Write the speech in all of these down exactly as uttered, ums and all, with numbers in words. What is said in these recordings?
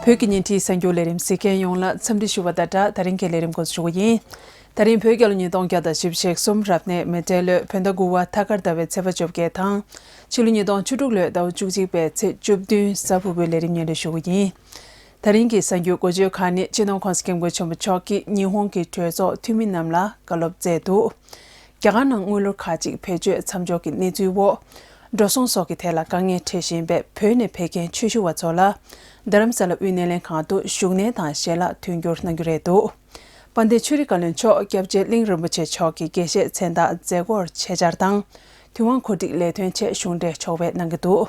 བོད་ཀྱི་བརྙན་འཕྲིན་གསར་འགྱུར་ལས་རིམ་གཟིགས་མཁན་ཡོངས་ལ་འཚམས་འདྲི་ཞུ་བ་དང་སྦྲགས། ད་རིང་གི་ལས་རིམ་འགོ་འཛུགས་ཞུ་གི་ཡིན། ད་རིང་བོད་རྒྱལ་ལོ་ཉིས་སྟོང་བརྒྱ་དང་བཞི་བཅུ་ཞེ་གསུམ་རབ་གནས་མེ་སྤྲེལ་ལོའི་བོད་ཟླ་དགུ་པ་ཐ་སྐར་ཟླ་བའི་ཚེས་པ་བཅོ་བརྒྱད་དང་། ཕྱི་ལོ་ཉིས་སྟོང་བཅུ་དྲུག་ལོའི་ཟླ་བ་བཅུ་གཅིག་པའི་ཚེས་བཅུ་བདུན་གཟའ་ཕུར་བུའི་ལས་རིམ་སྙན་སྒྲོན་ཞུ་གི་ཡིན། ད་རིང་གི་གསར་འགྱུར་འགོ་བརྗོད་ཁག་ནི། སྤྱི་ནོར་༸གོང་ས་༸སྐྱབས་མགོན་ཆེན་པོ་མཆོག་གིས་ཉི་ཧོང་གི་གྲོས་ཚོགས་འཐུས་མི་རྣམས་ལ་བཀའ་སློབ་སྩལ་འདུག། རྒྱ་གར་ནང་དངུལ་ལོར་ཁག་ཅིག་བེད་སྤྱོད་མཚམས་འཇོག་གི་གནས་ཚུལ་འོག། འགྲོ་སོང་སོགས་ཀྱི་ཐད་ལ་དཀའ་ངལ་འཕྲད་བཞིན་པའི་བོད་ནས་ཕེབས་མཁན་ཆོས་ཞུ་བ་ཚོ་ལ་རྡ་རམ་ས་ལ་དབུས་སྣེ་ལེན་ཁང་དུ་བཞུགས་གནས་དང་ཞལ་ལག་མཐུན་འགྱུར་གནང་རྒྱུ་རེད་འདུག། དཔལ་ལྡན་ཆོས་རིག་བཀའ་བློན་མཆོག་སྐྱབས་རྗེ་གླིང་རིན་པོ་ཆེ་མཆོག་གི་དགེ་བཤེས་མཚན་རྟགས་མཛད་སྒོར་ཆེད་བཅར་དང་། དུས་དབང་གོ་སྒྲིག་ལས་དོན་ཆེད་གཞུང་འབྲེལ་ཕྱོགས་ཕེབས་གནང་གི་འདུག།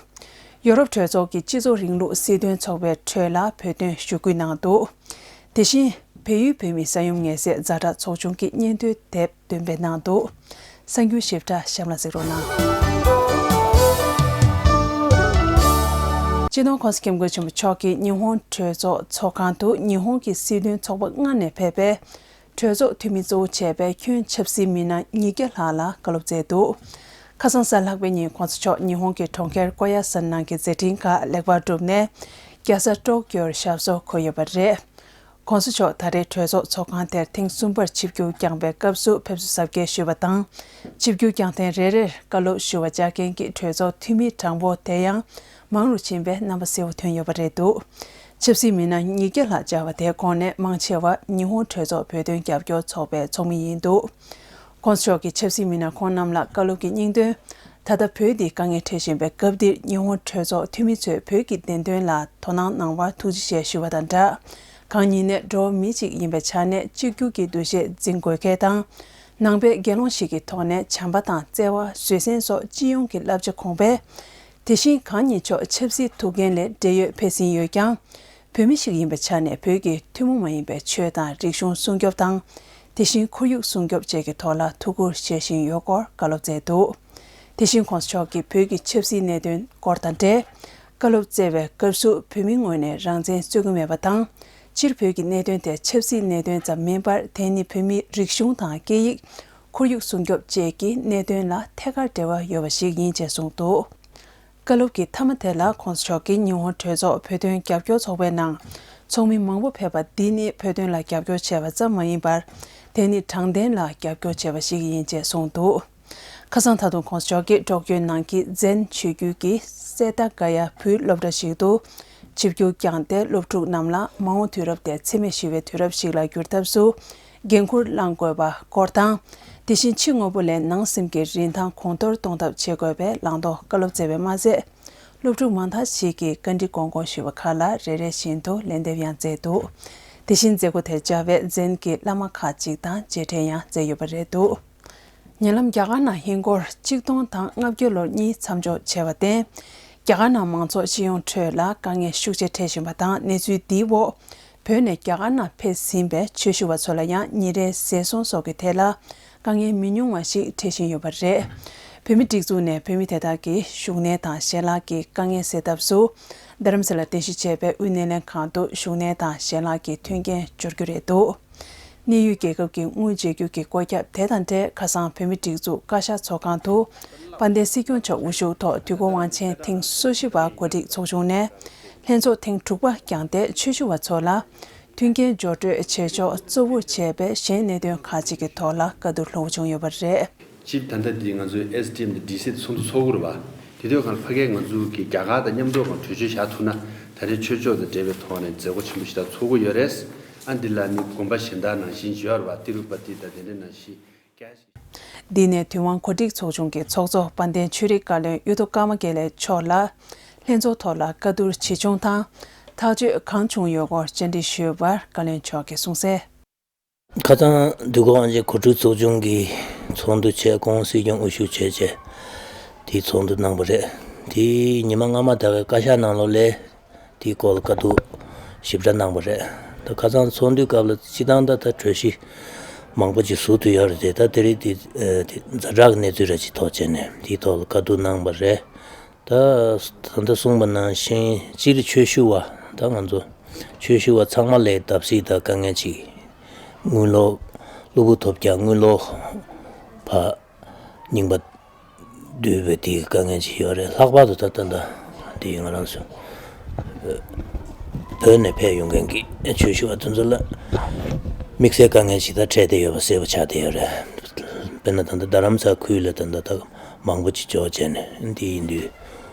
ཡོ་རོབ་གྲོས་ཚོགས་ཀྱི་སྤྱི་ཚོགས་རིང་ལུགས་སྲིད་དོན་ཚོགས་པའི་གྲོས་ལ་བོད་དོན་ཞུ་སྐུལ་གནང་འདུག། དེ་བཞིན། བལ་ཡུལ་བོད་མིའི་ས་ཡོམ་ངལ་སེལ་ཛ་དྲག་ཚོགས་ཆུང་གིས་སྙན་ཐོའི་དེབ་འདོན་སྤེལ་གནང་འདུག། གསར་འགྱུར་ཞིབ་ཕྲ་གཤམ་ལ་གཟིགས་རོགས་གནང་། སྤྱི་ནོར་༸གོང་ས་༸སྐྱབས་མགོན་ཆེན་པོ་མཆོག་གིས་ཉི་ཧོང་གྲོས་ཚོགས་ཚོགས་ཁང་དུ་ཉི་ཧོང་གི་སྲིད་དོན་ཚོགས་པ་ལྔ་ནས་ཕེབས་པའི་གྲོས་ཚོགས་འཐུས་མི་གཙོ་བོ་བྱས་པའི་ཁྱོན་ཆབ་སྲིད་མི་སྣ་ཉིས་བརྒྱ་ལྷག་ལ་བཀའ་སློབ་སྩལ་འདུག། ཁ་སང་གཟའ་ལྷག་པའི་ཉིན་༸གོང་ས་མཆོག་ཉི་ཧོང་གི་གྲོང་ཁྱེར་ཀོ་ཡ་སན་ནང་གི་མཛད་འཕྲིན་ཁག་ལེགས་པར་གྲུབ་ནས་རྒྱལ་ས་ཀྲོ་ཀྱོར་ཞབས་སོར་འཁོད་ཡོད་པ་རེད། ༸གོང་ས་མཆོག་ད་རེས་གྲོས་ཚོགས་ཚོགས་ཁང་དེར་ཐེངས་གསུམ་པར་ཆིབས་བསྒྱུར་བསྐྱངས་པའི་སྐབས་སུ་ཕེབས་བསུ་གཟབ་རྒྱས་ཞུས་པ་དང་། ཆིབས་བསྒྱུར་བསྐྱངས་ཐེངས་རེ་རེར་བཀའ་སློབ་ཞུ་བར་བཅར་མཁན་གྱི་གྲོས་ཚོགས་འཐུས་མིའི་གྲངས་འབོར་དེ་ཡང་མང་རུ་ཕྱིན་པའི་རྣམ་པ་གསལ་བོ་ཐོན་ཡོད་པ་རེད་འདུག། ཆབ་སྲིད་མི་སྣ་ཉིས་བརྒྱ་ལྷག་བཅར་བ་དེའི་ཁོངས་ནས་མང་ཆེ་བ་ཉི་ཧོང་གྲོས་ཚོགས་བོད་དོན་རྒྱབ་སྐྱོར་ཚོགས་པའི་ཚོགས་མི་ཡིན་འདུག། ༸གོང་ས་མཆོག་གིས་ཆབ་སྲིད་མི་སྣ་ཁོང་རྣམས་ལ་བཀའ་སློབ་ཀྱི་སྙིང་དོན། ད་ལྟ་བོད་འདི་དཀའ་ངལ་འཕྲད་བཞིན་པའི་སྐབས་འདིར་ཉི་ཧོང་གྲོས་ཚོགས་འཐུས་མི་ཚོས་བོད་ཀྱི་བདེན་དོན་ལ་དོ་སྣང་གནང་བར་ཐུགས་རྗེ་ཆེ་ཞུ་བ་དང་སྦྲགས། གང་ཉིད་ནས་འགྲོ་བ་མི་གཅིག་ཡིན་པའི་ཆ་ནས་གཅིག་གྱུར་གྱི་འདུ་ཤེས་འཛིན་དགོས་གལ་དང་། ནང་པའི་དགེ་སློང་ཞིག་གི་ཐོག་ནས་བྱམས་པ་དང་བརྩེ་བ། བཟོད་བསྲན་སོགས་སྤྱི་ཡོངས་ཀྱི་བསླབ་བྱ་གོང་འཕེལ། དེ་བཞིན་གང་ཉིད་མཆོག་ཆབ་སྲིད་ཐུགས་འགན་ལས་བགྲེས་ཡོལ་ཕེབས་ཟིན་ཡོད་ཀྱང་། བོད་མི་ཞིག་ཡིན་པའི་ཆ་ནས་བོད་ཀྱི་ཐུན་མོང་མ་ཡིན་པའི་ཆོས་དང་རིག་གཞུང་སྲུང་སྐྱོབ་དང་། དེ་བཞིན་ཁོར་ཡུག་སྲུང་སྐྱོབ་བཅས་ཀྱི་ཐོག་ལ་ཐུགས་ཁུར་བཞེས་བཞིན་ཡོད་སྐོར་བཀའ་སློབ་སྩལ་འདུག། དེ་བཞིན་༸གོང་ས་མཆོག་གིས་བོད་ཀྱི་ཆབ་སྲིད་གནད་དོན་སྐོར་དང་འབྲེལ་བཀའ་སློབ་སྩལ་བའི་སྐབས་སུ་བོད་མིའི་ངོས་ནས་རང་བཙན་རྩོད་ཀྱི་མེད་པ་དང་། སྤྱིར་བོད་ཀྱི་གནད་དོན་དེ་ཆབ་སྲིད་གནད་དོན་ཙམ་མིན་པར་དེ་ནི་བོད་མིའི་རིག་གཞུང་དང་སྐད་ཡིག་ཁོར་ཡུག་སྲུང་སྐྱོབ་བཅས་ཀྱི་གནད་དོན་ལ་ཐད་ཀར་འབྲེལ་བ་ཡོད་པ་ཞིག་ཡིན་ཅེས་གསུངས་འདུག། བཀའ་སློབ་ཀྱི་མཐའ་མ་དེ་ལ་༸གོང་ས་མཆོག་གིས་ཉི་ཧོང་གྲོས་ཚོགས་བོད་དོན་རྒྱབ་སྐྱོར་ཚོགས་པའི་ནང་ཚོགས་མི་མང་པོ་ཕེབས་པ་འདི་ནི་བོད་དོན་ལ་རྒྱབ་སྐྱོར་བྱས་པ་ཙམ་མ་ཡིན་པར། དེ་ནི་དྲང་བདེན་ལ་རྒྱབ་སྐྱོར་བྱས་པ་ཞིག་ཡིན་ཅེས་གསུངས་འདུག། ཁ་སང་ད་དུང་༸གོང་ས་མཆོག་གིས་ཀྲོག་ཀྱོའི་ནང་གི་ཛེན་ཆོས་བརྒྱུད་ཀྱི་སེ་ཏ་ག་ཡ་བུའི་སློབ་གྲྭ་ཞིག་ཏུ་ཆིབས་བསྒྱུར་བསྐྱངས་ཏེ། སློབ་ཕྲུག་རྣམས་ལ་མ་འོངས་དུས་རབས་དེ་འཚེ་མེད་ཞི་བའི་དུས་རབས་ཤིག་ལ་བསྒྱུར་ཐབས་སུ་འགན་འཁུར་བླང་དགོས་པ་སྐོར་དང་། དེ་བཞིན་ཕྱི་དངོས་པོ་ལས་ནང་སེམས་ཀྱི་རིན་ཐང་གོང་མཐོར་གཏོང་ཐབས་བྱེད་དགོས་པའི་བླང་དོར་བཀའ་སློབ་སྩལ་བས་མ་ཟད། སློབ་ཕྲུག་མང་དག་ཞིག་གིས་བཀའ་འདྲི་དགོངས་སྐོར་ཞུས་པ་ཁག་ལ་རེ་རེ་བཞིན་དུ་ལན་འདེབས་ཡང་མཛད་འདུག། དེ་བཞིན་མཛད་སྒོ་དེར་བཅར་བའི་ཛེན་གྱི་བླ་མ་ཁག་ཅིག་དང་མཇལ་འཕྲད་ཡང་མཛད་ཡོད་པ་རེད་འདུག། ཉེ་ལམ་རྒྱ་གར་ནང་ཧིན་སྒོར་གཅིག་སྟོང་དང་ལྔ་བརྒྱ་ལོར་གཉིས་མཚམས་འཇོག་བྱས་པར་བརྟེན། རྒྱ་གར་ནང་མང་ཚོགས་སྤྱི་ཡོངས་ཁྲོད་ལ་དཀའ་ངལ་ཤུགས་ཆེ་འཕྲད་བཞིན་པ་དང་། གནས་ཚུལ་འདིའི་འོག་བོད་ནས་རྒྱ་གར་ནང་ཕེབས་ཟིན་པའི་ཆོས་ཞུ་བ་ཚོ་ལ་ཡང་ཉིན་རེའི་ཟས་སྲུང་སོགས་ཀྱི་ཐད་ལ་དཀའ་ངལ་མི་ཉུང་བ་ཞིག་འཕྲད་བཞིན་ཡོད་པ་རེད། བོད་མིའི་སྒྲིག་འཛུགས་ནས་བོད་མི་དེ་དག་གི་བཞུགས་གནས་དང་ཞལ་ལག་གི་དཀའ་ངལ་སེལ་ཐབས་སུ། རྡ་རམ་ས་ལར་རྟེན་གཞི་བྱས་པའི་དབུས་སྣེ་ལེན་ཁང་དུ་བཞུགས་གནས་དང་ཞལ་ལག་གི་མཐུན་རྐྱེན་སྦྱོར་རྒྱུ་རེད་འདུག། གནས་ཡུལ་རྒྱལ་ཁབ་ཀྱི་དངུལ་འཇལ་རྒྱུ་གི་བཀོད་ཁྱབ་དེ་དང་འབྲེལ། ཁ་སང་བོད་མིའི་སྒྲིག་འཛུགས་བཀའ་ཤག་ཚོགས་ཁང་དུ་དཔལ་ལྡན་སྲིད་སྐྱོང་མཆོག་དབུ་བཞུགས་ཐོག་དུས་འཁོར་དབང་ཆེན་ཐེངས་སོ་བཞི་པ་གོ་སྒྲིག་ཚོགས་ཆུང་ནས་ལྷན་ཚོགས་ཐེངས་དྲུག་པ་བསྐྱངས་ཏེ། ཆོས་ཞུ་བ་ཚོ་ལ་མཐུན་རྐྱེན་སྦྱོར་སྤྲོད་བྱེད་ཕྱོགས་གཙོ་བོར་བྱས་པའི་གཞན་གནད་དོན་ཁག་ཅིག་གི་ཐོག་ལ་བཀའ་བསྡུར་ལྷུག་པོ་བྱུང་ཡོད་པ་རེད། སྤྱིར་ད་ལྟ་འདི་ང་ཚོའི་ཨེས་ཌི་ཨེམ་དང་ཌི་སི་ཚོགས་འདུ་ཚོགས་ཀྱི་རེད་པ། དེ་དུས་སྒང་ལ་ཕ་གིར་ང་ཚོ་གི་རྒྱ་གར་དང་མཉམ་འགྲོགས་སྒང་གྲོས་ཆོད་བཞག་ཐུབ་ན། ད་རེས་ཆོས་ཕྱོགས་དང་འབྲེལ་བའི་ཐོག་ནས་མཛད་སྒོ་ཆེན་པོ་ཞིག་ད་ཚོགས་ཀྱི་ཡོད་རེད། ཨ་འདི་ལ་ནི་དགོན་པ་གཞན་དག་ནང་བཞིན་ཞུ་ཡ་རེད་པ། ཏི་རུ་པ་ཏི་དང་དེ་འདྲ་ནང་བཞིན་རྒྱ། འདི་ནས་དུས་དབང་གོ་སྒྲིག་ཚོགས་ཆུང་གི་ཚོགས་གཙོ་དཔལ་ལྡན་ཆོས་རིག་བཀའ་བློན་གཡུ་ཐོག་ཀརྨ་དགེ་ལེགས་མཆོག་ལ་ལྷན་ཚོགས་ཐོག་ལ་བཀའ་བསྡུར་ཇི་བྱུང་དང་། ཐག་གཅོད་གང་བྱུང་ཡོད་སྐོར་བཅར་འདྲི་ཞུས་པར་བཀའ་བློན་མཆོག་གིས་གསུངས་གསལ། ཁ་སང་དུས་འཁོར་དབང་ཆེན་གོ་སྒྲིག་ཚོགས་ཆུང་གི་ཚོགས་འདུ་བྱས། ཁོང་སྲིད་སྐྱོང་དབུ་བཞུགས་བྱས་བྱས་དེའི་ཚོགས་འདུ་གནང་བ་རེད། དེའི་ཉི་མ་སྔ་མ་ད་གའི་བཀའ་ཤག་ནང་ལོགས་ལ་དེའི་སྐོར་ལ་བཀའ་བསྡུར་ཞིབ་ཕྲ་གནང་བ་རེད། ད་ཁ་སང་ཚོགས་འདུའི་སྐབས་ལ་སྤྱིར་བཏང་ད་ད་གྲོས་གཞི་མང་པོ་ཅིག་ཟུར་དུ་ཡོད་རེད་དེ། ད་དེ་རིང་དེ་དེ་ཛ་དྲག་གི་གནས་ཚུལ་ར་ཅིག་ཐོག་བྱས་ནས་དེའི་ཐོག་ལ་བཀའ་བསྡུར་གནང་བ་རེད། ད་ད་ལྟ་གསུངས་པ་ནང་བཞིན་སྤྱིར་ཆོས་ཞུ་བ་ད་ང་ཚོ་ཆོས་ཞུ་བ་ཚང་མ་ལ་བརྡབ་གསིག་དང་དཀའ་ངལ་ཅིག། དངུལ་ལོར་གློ་བུར་ཐོབ་ཀྱང་དངུལ་ལོར་ཕར་རྙིང་པ་བསྡུས་པའི་དེའི་དཀའ་ངལ་ཅིག་ཡོད་རེད། ལྷག་པར་དུ་ད་ལྟ་ད་དེ་ང་རང་ཚོ་ བོད་ནས་ཕེབས་ཡོང་མཁན་གྱི་ཆོས་ཞུ་བ་དེ་ཚོ་ལ་དམིགས་བསལ་དཀའ་ངལ་ཞིག་ད་འཕྲད་བསྡད་ཡོད་པ་གསལ་པོ་ཆགས་བསྡད་ཡོད་རེད། དཔེར་ན་ད་ལྟ་རྡ་རམ་ས་ཁུལ་ལ་ད་ལྟ་ད་མང་པོ་ཅིག་འབྱོར་བྱས་ནས་འདི་ཡིན་དུས་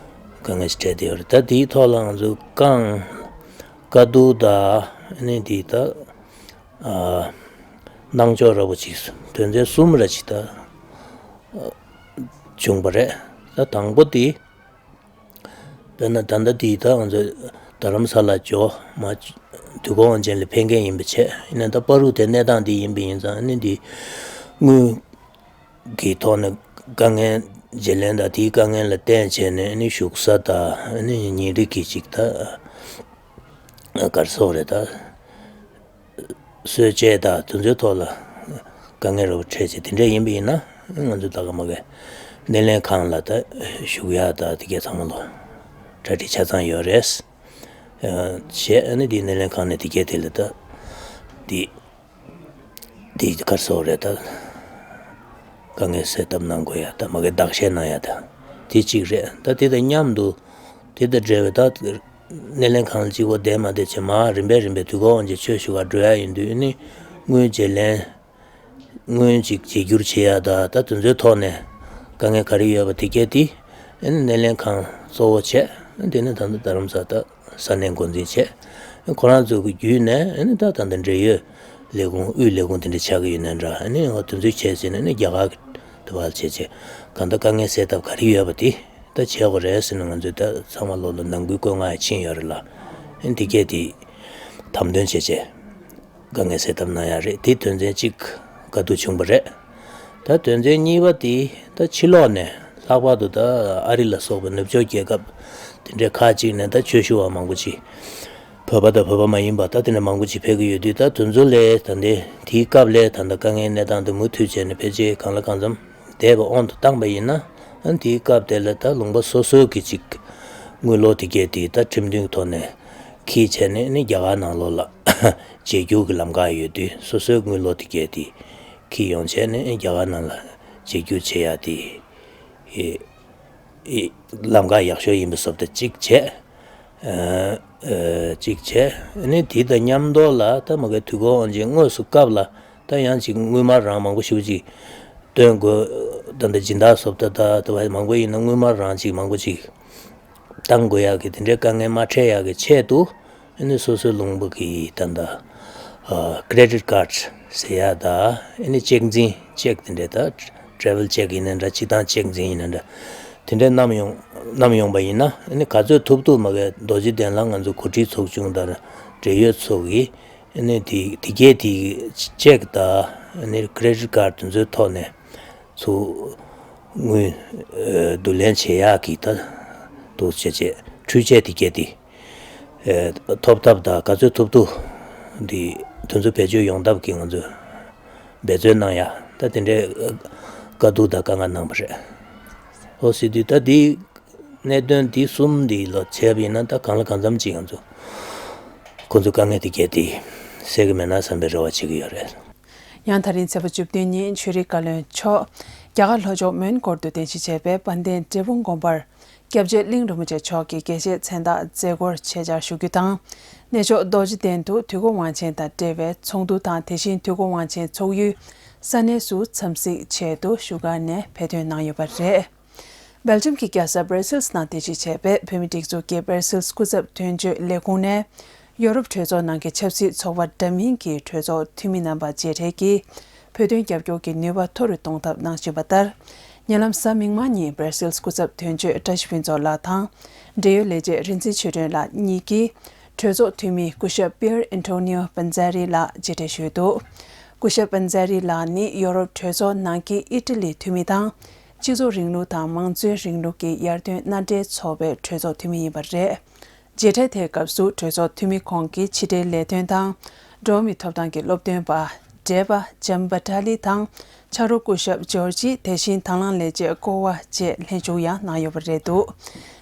དཀའ་ངལ་ཞིག་འཕྲད་བསྡད་ཡོད་རེད། ད་དེའི་ཐོག་ལ་ང་ཚོ་རྐང་དཀའ་སྡུག་དང་ཨ་ནི་འདི་ད་ཨ་སྣང་ཕྱོགས་འདྲ་པོ་ཅིག་དོན་ཚན་གསུམ་རེ་ཅིག་ད་བྱུང་བ་རེད། ད་དང་པོ་དེ། དཔེར་ན་ད་ལྟ་འདི་ད་ང་ཚོ་རྡ་རམ་ས་ལ་འབྱོར་མ། དུས་འཁོར་དབང་ཆེན་ལ་ཕེབས་མཁན་ཡིན་པ་བྱས། ཡིན་ན་ད་བར་དུ་དེ་གནས་སྟངས་འདི་ཡིན་པ་ཡིན་ཙང་ཨ་ནི་འདི་དངུལ་གྱི་ཐོག་ནས་དཀའ་ངལ་བརྗེ་ལེན་དང་དེའི་དཀའ་ངལ་ལ་བརྟེན་བྱས་ནས་ཨ་ནི་བཞུགས་ས་དང་ཨ་ནི་ཉིན་རེ་གི་ཅིག་ད་ག་རེ་ཟེར་དགོས་རེད། ད་གསོལ་ཇ་དང་དེ་ཚོའི་ཐོག་ལ་དཀའ་ངལ་རབ་འཕྲད་བྱས་དེ་འདྲ་ཡིན་པ་ཡིན་ན་ང་ཚོ་ད་ག་མ་གི་སྣེ་ལེན་ཁང་ལ་ད་བཞུགས་ཡག་ད་དེ་གས་ཚང་མ་ལོ་གྲ་སྒྲིག་ཆ་ཚང་ཡོད་རེད། བྱས་ཨ་ནི་དེ་སྣེ་ལེན་ཁང་ནས་དེ་གས་དེ་ལ་ད་དེ་དེ་ག་རེ་ཟེར་དགོས་རེད། ད་དཀའ་ངལ་སེལ་ཐབས་གནང་དགོས་ཡག་ད་མ་གི་བརྟག་དཔྱད་གནང་ཡག་ད་དེ་གཅིག་རེད། ད་དེ་དང་མཉམ་དུ་དེ་དང་འབྲེལ་བའི་ད་སྣེ་ལེན་ཁང་ལ་གཅིག་པོ་བསྡད་མ་བསྡད་བྱས་མར་རིམ་པས་རིམ་པས་དུས་འཁོར་དབང་ཆེན་ཆོས་ཞུ་གར་འགྲོ་ཡག་ཡིན་དུས་ཨ་ནི་དངུལ་བརྗེ་ལེན། དངུལ་ཅིག་བརྗེ་སྒྱུར་བྱེད་ཡག་ད་ད་དེ་ཚོའི་ཐོག་ནས་དཀའ་ངལ་ག་རེ་ཡོད་པ་དེ་གས་དེ་ཨ་ནི་སྣེ་ལེན་ཁང་གཙོ་བོ་བྱས། དེ་ནས་ད་ལྟ་རྡ་རམ་ས་ད་ས་གནས་འགོ་འཛིན་བྱས། ཁོ་རང་ཚོ་གི་བརྒྱུད་ནས་ཨ་ནི་ད་ད་ལྟ་འབྲེལ་ཡོད་ལས་ཁུངས་དབུས་ལས་ཁུངས་དེ་འདྲ་ཆགས་ཀྱི་ཡོད་ན་འདྲ། ཨ་ནི་འོ་དེ་ཚོའི་བྱས་ཟིན་ནས་ཨ་ནི་རྒྱ་གར་དུ་བར་བྱས་བྱས་གང་ལྟར་དཀའ་ངལ་སེལ་ཐབས་ག་རེ་ཡོད་པ་དེ་ད་བྱེད་དགོས་རེད་ཟེར་ནས་ང་ཚོས་ད་ཚང་མ་ལོ་ལ་ནང་ཁུལ་བཀོད་མངགས་ཕྱིན་ཡོད་རེད་ལ། ཨ་ནི་དེ་གས་དེ་དམ་དོན་བྱས་བྱས། དཀའ་ངལ་སེལ་ཐབས་གནང་ཡག་རེད། དེ་དོན་ཚན་གཅིག་དཀའ་སྡུག་བྱུང་བ་རེད། ད་དོན་ཚན་གཉིས་པ་དེ་ད་ཕྱི་ལོགས་ནས་ལྷག་པར་དུ་ད་ཨ་རི་ལ་སོགས་པའི་ནུབ་ཕྱོགས་རྒྱལ་ཁབ་དེ་འདྲའི་ཁག་ཅིག་ནས་ད་ཆོས་ཞུ་བ་མང་པོ་ཅིག་བོད་པ་དང་བོད་པ་མ་ཡིན་པ་ད་དེ་འདྲ་མང་པོ་ཅིག་ཕེབས་ཀྱི་ཡོད་དུས་ད་དེ་ཚོ་ལས་ད་འདི་དེའི་སྐབས་ལས་ད་ལྟ་དཀའ་ངལ་གནས་སྟངས་དེ་མུ་མཐུད་བྱས་ནས་ཕལ་ཆེར་གང་ལ་གང་འཚམ་བསྡད་པ་དབང་དུ་བཏང་པ་ཡིན་ན། ཨ་དེའི་སྐབས་དེ་ལ་ད་ལུང་པ་སོ་སོའི་གི་ཅིག་དངུལ་ལོར་དེ་གས་དེ་ད་ཁྲིམས་མཐུན་གྱི་ཐོག་ནས་འཁྱེར་བྱས་ནས་ནི་རྒྱ་གར་ནང་ལོགས་ལ་བརྗེ་སྒྱུར་གྱི་ལམ་ཁ་ཡོད་དུས་སོ་སོའི་དངུལ་ལོར་དེ་གས་དེ་འཁྱེར་ཡོང་བྱས་ནས་རྒྱ་གར་ནང་ལ་བརྗེ་སྒྱུར་བྱེད་ཡག་དེ་ཨེ་ཨེ་ལམ་ཁ་ཡག་ཤོས་ཡིན་པའི་བཟོ་ལྟ་གཅིག་བྱས། ཨ་ཨ་གཅིག་བྱས། ཨ་ནི་དེ་དང་མཉམ་དུ་ལ་ད་མ་གི་དུས་འཁོར་དབང་ཆེན་དངོས་སུ་སྐབས་ལ་ད་ཡང་ཅིག་དངུལ་སྨར་རང་མང་པོ་ཞེ་པོ་ཅིག་བཏོན་དགོས། ད་ལྟ་སྦྱིན་བདག་བཟོ་ལྟ་ད་ད་བ་མང་པོ་ཡིན་ན་དངུལ་སྨར་རང་ཅིག་མང་པོ་ཅིག་བཏང་དགོས་ཡག་གི་དེ་འདྲའི་དཀའ་ངལ་མ་འཕྲད་ཡག་གི་ཆེད་དུ། ཨ་ནི་སོ་སོའི་ལུང་པ་གི་ད་ལྟ་ཨ་ཀེ་རེ་ཌིཊ་ཀཱཌ་ཟེར་ཡག་ད་ཨ་ནི་ཅེག་འཛིན་ཅེག་དེ་འདྲའི་ད་ཊེ་རེ་ཝལ་ཅེག་ཡིན་ན་འདྲ་སྤྱི་བཏང་ཅེག་འཛིན་ཡིན་ན་འདྲ་དེ་འདྲའི་བསྣམས་ཡོང་བསྣམས་ཡོང་པ་ཡིན་ན་ཨ་ནི་ག་ཚོད་ཐུབ་ཐུབ་མ་གི་རྡོ་རྗེ་གདན་ལ་ང་ཚོ་གོ་སྒྲིག་ཚོགས་ཆུང་དང་འབྲེལ་ཡོད་ཚོ་གིས་ཨ་ནི་དེ་དེ་གས་དེ་ཅེག་དང་ཨ་ནི་ཀེ་རེ་ཌིཊ་ཀཱཌ་དེ་ཚོའི་ཐོག་ནས་ཚུར་དངུལ་ཨ་བསྡུ་ལེན་བྱེད་ཡག་གི་ད་འདུག་བྱས་བྱས་འཕྲུལ་ཆས་དེ་གས་དེ་ཨ་ཐོབ་ཐབས་དང་ག་ཚོད་ཐུབ་ཐུབ་དེ་དེ་ཚོ་བེད་སྤྱོད་ཡོང་ཐབས་ཀྱི་ང་ཚོས་འབད་བརྩོན་གནང་ཡག་ད་དེ་འདྲའི་དཀའ་སྡུག་དང་དཀའ་ངལ་གནང་བ་རེད། ཨོ་ཟེར་དུས་ད་དེ། གནད་དོན་འདི་གསུམ་འདི་ལ་བྱས་པ་ཡིན་ན་ད་གང་ལ་གང་འཚམ་ཅིག་ང་ཚོ་ཁོ་ཚོའི་དཀའ་ངལ་དེ་བརྒལ་ཏེ་སེལ་གི་མེད་ན་བསམ་པའི་རེ་བ་བྱེད་ཀྱི་ཡོད་རེད། ཡང་ད་རིང་ཚེས་པ་བཅུ་བདུན་ཉིན་ཆོས་རིག་བཀའ་བློན་མཆོག་རྒྱ་གར་ལྷོ་ཕྱོགས་མོན་གྷོ་དུ་རྟེན་གཞི་བྱས་པའི་དཔལ་ལྡན་འབྲས་སྤུངས་དགོན་པར་སྐྱབས་རྗེ་གླིང་རིན་པོ་ཆེ་མཆོག་གི་དགེ་བཤེས་མཚན་རྟགས་མཛད་སྒོར་ཆེད་བཅར་ཞུ་རྒྱུ་དང་། གནས་མཆོག་རྡོ་རྗེ་གདན་དུ་དུས་འཁོར་དབང་ཆེན་དང་འབྲེལ་བའི་ཚོགས་འདུ་དང་དེ་བཞིན་དུས་འཁོར་དབང་ཆེན་ཚོགས་ཡུལ་ས་གནས་སུ་འཚམས་གཟིགས་ཆེད་དུ་བཞུགས་སྒར་ནས་ཕེབས་ཐོན་གནང་ཡོད་པ་རེད། སྦེལ་ཇམ་གྱི་རྒྱལ་ས་སྦར་སིལ་ནང་རྟེན་གཞི་བྱས་པའི་བོད་མིའི་སྒྲིག་འཛུགས་ཀྱི་སྦར་སིལ་སྐུ་ཚབ་དོན་གཅོད་ལས་ཁུངས་ནས་ཡོ་རོབ་གྲོས་ཚོགས་ནང་གི་ཆབ་སྲིད་ཚོགས་པ་འདྲ་མིན་གྱི་གྲོས་ཚོགས་འཐུས་མི་རྣམ་པ་མཇལ་འཕྲད་ཀྱིས་བོད་དོན་རྒྱབ་སྐྱོར་གྱི་ནུས་པ་མཐོ་རུ་གཏོང་ཐབས་གནང་བཞིན་པ་ལྟར། ཉེ་ལམ་གཟའ་མིག་དམར་ཉིན་སྦར་སིལ་སྐུ་ཚབ་དོན་གཅོད་བཀྲ་ཤིས་ཕུན་ཚོགས་ལགས་དང་། འབྲེལ་ཡོད་ལས་བྱེད་རིག་འཛིན་ཆོས་སྒྲོན་ལགས་གཉིས་ཀྱིས་གྲོས་ཚོགས་འཐུས་མི་སྐུ་ཞབས་པིར་ཨན་ཊོ་ནིའོ་པན་ཛ་རི་ལགས་མཇལ་འཕྲད་ཞུས་འདུག་སྐུ་ཞབས་པན་ཛ་རི་ལགས་ནི་ཡོ་རོབ་གྲོས་ཚོགས་ནང་གི་ཨི་ཊ་ལིའི་འཐུས་མི་དང་། སྤྱི་ཚོགས་རིང་ལུགས་དང་མང་གཙོའི་རིང་ལུགས་ཀྱི་ཡར་ཐོན་མནའ་འབྲེལ་ཚོགས་པའི་གྲོས་ཚོགས་འཐུས་མི་ཡིན་པ་རེད། མཇལ་འཕྲད་དེའི་སྐབས་སུ་གྲོས་ཚོགས་འཐུས་མི་ཁོང་གིས་ཕྱི་དྲིལ་ལས་དོན་དང་། འགྲོ་བ་མིའི་ཐོབ་ཐང་གི་སློབ་སྟོན་པ་བགྲེས་པ་ཇམ་བྷ་ཊ་ལི་དང་། ཕྱག་རོགས་སྐུ་ཞབས་ཇོར་ཇི། དེ་བཞིན་དང་བླངས་ལས་བྱེད་ཀོ་ཝ་བཅས་ལྷན་ཞུགས་ཡང་གནང་ཡོད་པ་རེད་འདུག་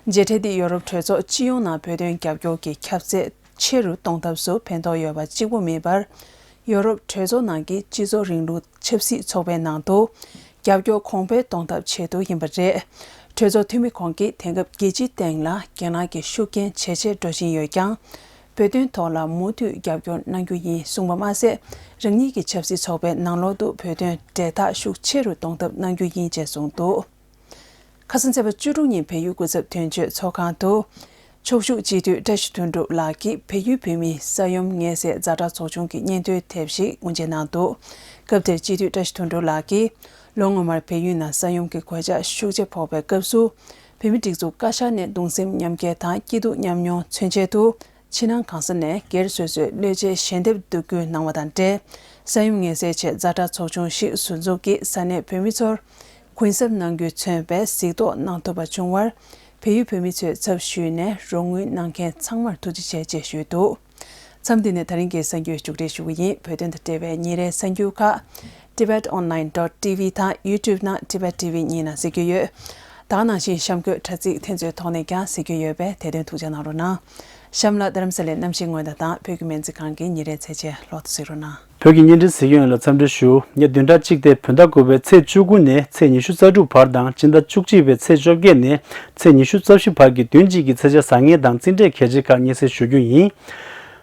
མཇལ་འཕྲད་འདིས་ཡོ་རོབ་གྲོས་ཚོགས་སྤྱི་ཡོངས་ནང་བོད་དོན་རྒྱབ་སྐྱོར་གྱི་ཁྱབ་ཚད་ཆེ་རུ་གཏོང་ཐབས་སུ་ཕན་ཐོགས་ཡོད་པ་གཅིག་པུ་མིན་པར། ཡོ་རོབ་གྲོས་ཚོགས་ནང་གི་སྤྱི་ཚོགས་རིང་ལུགས་ཆབ་སྲིད་ཚོགས་པའི་ནང་དུ་རྒྱབ་སྐྱོར་གོང་འཕེལ་གཏོང་ཐབས་ཆེད་དུ་ཡིན་པ་རེད། གྲོས་ཚོགས་འཐུས་མི་ཁོང་གིས་དེང་སྐབས་རྒྱལ་སྤྱིའི་སྟེང་ལ་རྒྱ་ནག་གི་ཤུགས་རྐྱེན་ཇེ་ཆེར་འགྲོ་བཞིན་ཡོད་ཀྱང་། བོད་དོན་ཐོག་ལ་མུ་མཐུད་རྒྱབ་སྐྱོར་གནང་རྒྱུ་ཡིན་གསུངས་པ་མ་ཟད། རང་ཉིད་ཀྱི་ཆབ་སྲིད་ཚོགས་པའི་ནང་ལོགས་སུ་བོད་དོན་འབྲེལ་ཐག་ཤུགས་ཆེ་རུ་གཏོང་ཐབས་གནང་རྒྱུ་ཡིན་ཅེས་གསུངས་འདུག། ཁ་སང་ཚེས་པ་བཅུ་དྲུག་ཉིན་བལ་ཡུལ་སྐུ་ཚབ་དོན་གཅོད་ཚོགས་ཁང་དུ། ཕྱོགས་བཞུགས་སྤྱི་འཐུས་བཀྲ་ཤིས་དོན་གྲུབ་ལགས་ཀྱིས་བལ་ཡུལ་བོད་མིའི་ས་ཡོམ་ངལ་སེལ་ཛ་དྲག་ཚོགས་ཆུང་གི་སྙན་ཐོའི་དེབ་ཞིག་དབུ་འབྱེད་གནང་འདུག། སྐབས་དེར་སྤྱི་འཐུས་བཀྲ་ཤིས་དོན་གྲུབ་ལགས་ཀྱིས། ལོ་སྔོན་མར་བལ་ཡུལ་ནང་ས་ཡོམ་གྱི་གོད་ཆག་ཤུགས་ཆེ་ཕོག་པའི་སྐབས་སུ། བོད་མི་སྒྲིག་འཛུགས་བཀའ་ཤག་ནས་གདུང་སེམས་མཉམ་སྐྱེད་དང་སྐྱིད་སྡུག་མཉམ་མྱོང་མཚོན་ཆེད་དུ། ཕྱི་ནང་གང་ས་ནས་སྒེར་སོ་སོའི་བློས་བྱས་ཞལ་འདེབས་བསྡུ་སྐུལ་གནང་བ་དང་འབྲེལ། ས་ཡོམ་ངལ་སེལ་ཆེད་ཛ་དྲག་ཚོགས་ཆུང་ཞིག་ཟུར་འཛུགས་ཀྱིས་ས་གནས་བོད་མི་ཚོར་གུན་གསབ་གནང་རྒྱུས་མཚོན་པའི་གཟིགས་རྟོག་གནང་ཐུབ་པ་བྱུང་བར། བལ་ཡུལ་བོད་མི་ཚོའི་ཚབ་ཞུས་ནས་རོགས་དངུལ་གནང་མཁན་ཚང་མར་ཐུགས་རྗེ་ཆེ་ཅེས་ཞུས་འདུག། མཚམས་འདི་ནས་ད་རིང་གི་གསར་འགྱུར་མཇུག་སྒྲིལ་ཞུ་གི་ཡིན། བོད་དོན་དང་འབྲེལ་བའི་ཉིན་རེའི་གསར་འགྱུར་ཁག Tibet Online dot T V དང་YouTube ནང་Tibet T V གཉིས་ནང་གཟིགས་རྒྱུ་ཡོད། ད་ག་ནང་བཞིན་གཤམ་འཁོད་དྲ་ཚིགས་དེ་ཚོའི་ཐོག་ནས་ཀྱང་གཟིགས་རྒྱུ་ཡོད་པས་དེ་དོན་ཐུགས་འཇགས་གནང་རོགས་གནང་། གཤམ་ལ་རྡ་རམ་ས་ལའི་གནམ་གཤིས་སྔོན་བརྡ་དང་བོད་ཀྱི་སྨན་རྩིས་ཁང་གི་ཉིན་རེའི་ཚེས་ཆའི་ལོ་ཐོ་གཟིགས་རོགས་གནང་། བོད་ཀྱི་བརྙན་འཕྲིན་གཟིགས་མཁན་ལ་འཚམས་འདྲི་ཞུ། ཉེ་བདུན་ཕྲག་གཅིག་སྟེ་བོད་ཟླ་དགུ་པའི་ཚེས་བཅུ་དགུ་ནས་ཚེས་ཉི་ཤུ་རྩ་དྲུག་བར་དང་སྤྱི་ཟླ་བཅུ་གཅིག་པའི་ཚེས་བཅོ་བརྒྱད་ནས་ཚེས་ཉི་ཤུ་རྩ་བཞི་བར་གྱི་བདུན་གཅིག་གི་ཚེས་ཆ་བཟང་ངན་དང་རྩིས་འབྲས་གལ་ཆེ་ཁག་སྙན་སེང་ཞུ་རྒྱུ་ཡིན།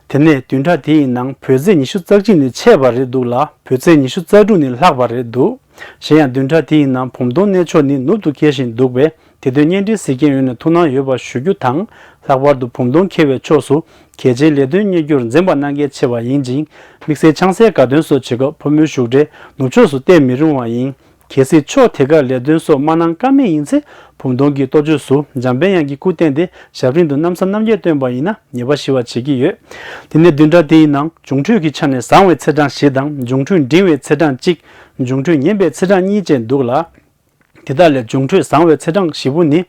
དེ་ནས་བདུན་ཕྲག་དེའི་ནང་བོད་ཚེས་ཉི་ཤུ་རྩ་གཅིག་ནས་ཆད་པ་རེད་འདུག་ལ། བོད་ཚེས་ཉི་ཤུ་རྩ་དྲུག་ནས་ལྷག་པ་རེད་འདུག། གཞན་ཡང་བདུན་ཕྲག་དེའི་ནང་བུམ་སྟོང་གནས་ཕྱོགས་ནི་ནུབ་ཏུ་འཁེལ་བཞིན་འདུག་པས། དེ་དོན་བརྙན་འཕྲིན་གཟིགས་མཁན་ཡོངས་ནས་ཐུགས་སྣང་ཡོད་པ་ཞུ་རྒྱུ་དང་། ལྷག་པར་དུ་བུམ་སྟོང་འཁེལ་བའི་ཕྱོགས་སུ་གལ་ཆེའི་ལས་དོན་གཉེར་རྒྱུར་འཛེམ་པ་གནང་གལ་ཆེ་བ་ཡིན་ཅིང་། དམིགས་བསལ་ཆང་སའི་དགའ་སྟོན་སོགས་བྱེད་སྐབས་ཕོ་མོའི་བཞུགས་གྲལ་ནུབ་ཕྱོགས་སུ་གཏད་མི་རུང་བ་ཡིན། གལ་སྲིད་ཕྱོགས་དེ་གར་ལས་དོན་སོགས་མ་གནང་ཀ་མེད་ཡིན་ཚེ། བུམ་སྟོང་གི་གཏོ་བཅོས་སུ་འཇམ་དཔལ་དབྱངས་ཀྱི་སྐུ་བསྟན་ཏེ་ཞབས་རིམ་དུ་རྣམ་གསལ་རྣམ་རྒྱལ་བཏོན་པ་ཡིན་ན་ཉེས་པ་ཞི་བ་བྱེད་ཀྱི་ཡོད། དེ་ནས་བདུན་ཕྲག་དེའི་ནང་འབྱུང་འཕྲོད་ཀྱི་ཆ་ནས་བཟང་བའི་ཚེས་གྲངས་བཞི་དང་འབྱུང་འཕྲོད་འབྲིང་བའི་ཚེས་གྲངས་གཅིག། འབྱུང་འཕྲོད་ངན་པའི་ཚེས་གྲངས་གཉིས་བཅས་འདུག་ལ། དེ་དག་ལས་འབྱུང་འཕྲོད་བཟང་བའི་ཚེས་གྲངས་བཞི་པོ་ནི།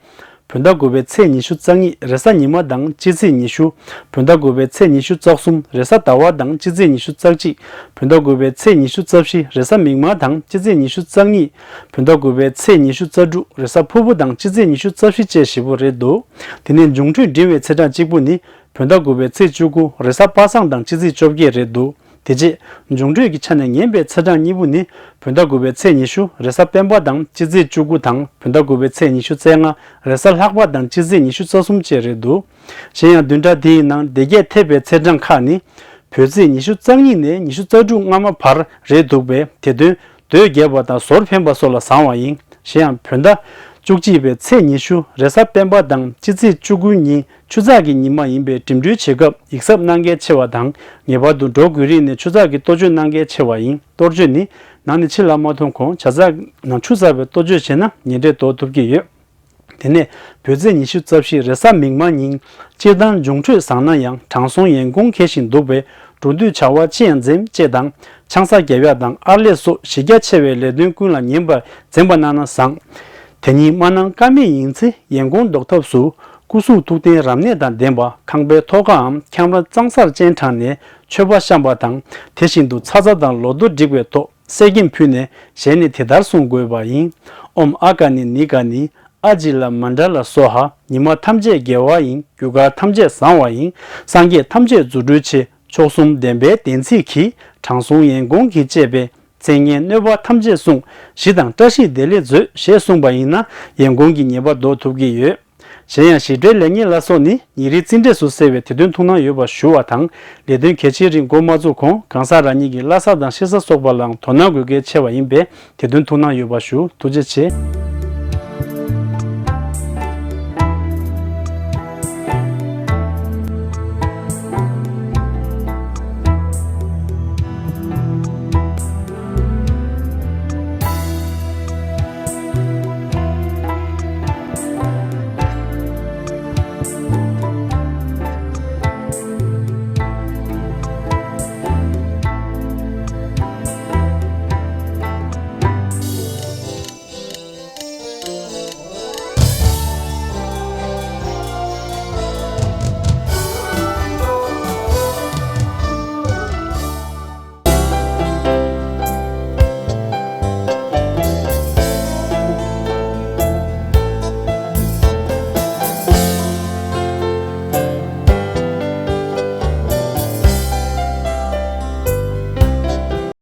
བོད་ཟླ་དགུ་པའི་ཚེས་ཉི་ཤུ་རྩ་གཉིས་རེས་གཟའ་ཉི་མ་དང་སྤྱི་ཚེས་ཉི་ཤུ། བོད་ཟླ་དགུ་པའི་ཚེས་ཉི་ཤུ་རྩ་གསུམ་རེས་གཟའ་ཟླ་བ་དང་སྤྱི་ཚེས་ཉི་ཤུ་རྩ་གཅིག། བོད་ཟླ་དགུ་པའི་ཚེས་ཉི་ཤུ་རྩ་བཞི་རེས་གཟའ་མིག་དམར་དང་སྤྱི་ཚེས་ཉི་ཤུ་རྩ་གཉིས། བོད་ཟླ་དགུ་པའི་ཚེས་ཉི་ཤུ་རྩ་དྲུག་རེས་གཟའ་ཕུར་བུ་དང་སྤྱི་ཚེས་ཉི་ཤུ་རྩ་བཞི་བཅས་བཞི་པོ་རེད་འདུག། དེ་ནས་འབྱུང་འཕྲོད་འབྲིང་བའི་ཚེས་གྲངས་གཅིག་པོ་ནི། བོད་ཟླ་དགུ་པའི་ཚེས་བཅུ་དགུ་རེས་གཟའ་པ་སངས་དང་སྤྱི་ཚེས་བཅོ་བརྒྱད་རེད་འདུག། དེ་རྗེས་འབྱུང་འཕྲོད་ཀྱི་ཆ་ནས་ངན་པའི་ཚེས་གྲངས་གཉིས་པོ་ནི། བོད་ཟླ་དགུ་པའི་ཚེས་ཉི་ཤུ་རེས་གཟའ་སྤེན་པ་དང་སྤྱི་ཚེས་བཅུ་དགུ་དང་བོད་ཟླ་དགུ་པའི་ཚེས་ཉི་ཤུ་རྩ་ལྔ་རེས་གཟའ་ལྷག་པ་དང་སྤྱི་ཚེས་ཉི་ཤུ་རྩ་གསུམ་བཅས་རེད་འདུག། གཞན་ཡང་བདུན་ཕྲག་དེའི་ནང་བདེ་སྐྱིད་ཐེབས་པའི་ཚེས་གྲངས་ཁག་ནི། བོད་ཚེས་ཉི་ཤུ་རྩ་གཉིས་ནས་ཉི་ཤུ་རྩ་དྲུག་སྔ་མ་བར་རེད་འདུག་པས། དེ་དོན་འདོད་རྒྱས་པ་དང་ཟོར་འཕེན་པ་སོགས་ལ་བཟང་བ་ཡིན། གཞན་ཡང་བོད་ཟླ་བཅུ་གཅིག་པའི་ཚེས་ཉི་ཤུ་རེས་གཟའ་སྤེན་པ་དང་སྤྱི་ཚེས་བཅུ་དགུ་ཉིན་ཆུ་ཚགས་ཀྱི་ཉི་མ་ཡིན་པས་འགྲིམ་འགྲུལ་བྱེད་སྐབས་ཡིག་ཚབ་གནང་གལ་ཆེ་བ་དང་། ངེས་པར་དུ་འགྲོ་དགོས་རིགས་ནས་ཆུ་ཚགས་ཀྱི་གཏོ་བཅོས་གནང་གལ་ཆེ་བ་ཡིན། གཏོ་བཅོས་ནི་ནང་ནས་ཕྱི་ལ་མ་ཐོན་གོང་བྱ་ཚགས་ནང་ཆུ་ཚ་བའི་གཏོ་བཅོས་བྱས་ན་ཉེ་འབྲེལ་དོར་ཐུབ་ཀྱི་ཡོད། དེ་ནས་བོད་ཚེས་ཉི་ཤུ་རྩ་བཞི་རེས་གཟའ་མིག་དམར་ཉིན། སྤྱིར་བཏང་འབྱུང་འཕྲོད་བཟང་ན་ཡང་དྲང་སྲོང་ཡན་གོང་འཁེལ་བཞིན་འདུག་པས། འགྲོ་དུས་བྱ་བ་ཅི་ཡང་འཛེམ་ཅེས་དང་། ཆང་ས་རྒྱབ་ཡག་དང་ཨར་ལས་སོགས་གཞི་རྒྱ་ཆེ་བའི་ལས་དོན་ཀུན་ལ་ཉན་པ་འཛེམ་པ་གནང་ན་བཟང་། དེ་གཉིས་མ་གནང་ཀ་མེད་ཡིན་ཚེ་ཡན་གོང་ཟློག་ཐབས་སུ། སྐུ་གཟུགས་ཐུགས་རྟེན་རབ་གནས་དང་ལྡན་པ་ཁང་པའི་ཐོག་ཁའམ་ཁྱམས་ར་གཙང་སར་སྤྱན་དྲངས་ནས་མཆོད་པ་བཤམས་པ་དང་། དེ་བཞིན་དུ་ཚ་ཚ་དང་ལོ་ཐོ་བསྒྲིགས་པའི་ཐོག་གསེར་སྐྱེམས་ཕུལ་ནས་ཞལ་ནས་དེ་ལྟར་གསུང་དགོས་པ་ཡིན། ཨོཾ་ཨ་ཀ་ནི་ནི་ཀ་ནི། ཨ་ཇི་ལ་མན་ཌ་ལ་སྭཱ་ཧཱ། ཉི་མ་ཐམས་ཅད་དགེ་བ་ཡིན། རྒྱུ་སྐར་ཐམས་ཅད་བཟང་བ་ཡིན། སངས་རྒྱས་ཐམས་ཅད་རྫུ་འཕྲུལ་ཆེ། མཆོག་གསུམ་བདེན་པའི་བདེན་ཚིག་གིས། དྲང་སྲོང་ཡན་གོང་གིས་བཅས་པའི། བཙན་ངན་གནོད་པ་ཐམས་ཅད་བསྲུང་། ཞི་དང་བཀྲ་ཤིས་བདེ་ལེགས་མཛོད། ཞེས་གསུངས་པ་ཡིན་ན་ཡན་གོང་གི་ཉེས་པ་ཟློག་ཐུབ་ཀྱི་ཡོད། གཞན་ཡང་ཞི་བདེའི་ལེགས་ཉེས་ལ་སོགས་ནི་ཉིན་རེའི་རྩིས་འབྲས་སུ་གསལ་བས་དེ་དོན་ཐུགས་སྣང་ཡོད་པ་ཞུ་བ་དང་། ལས་དོན་གལ་ཆེའི་རིགས་འགོ་མ་བཙུགས་གོང་གང་ཟག་རང་ཉིད་ཀྱི་བླ་གཟའ་དང་ཤི་གཟའ་སོགས་པ་ལའང་དོ་སྣང་དགོས་གལ་ཆེ་བ་ཡིན་པས་དེ་དོན་ཐུགས་སྣང་ཡོད་པ་ཞུ། ཐུགས་རྗེ་ཆེ།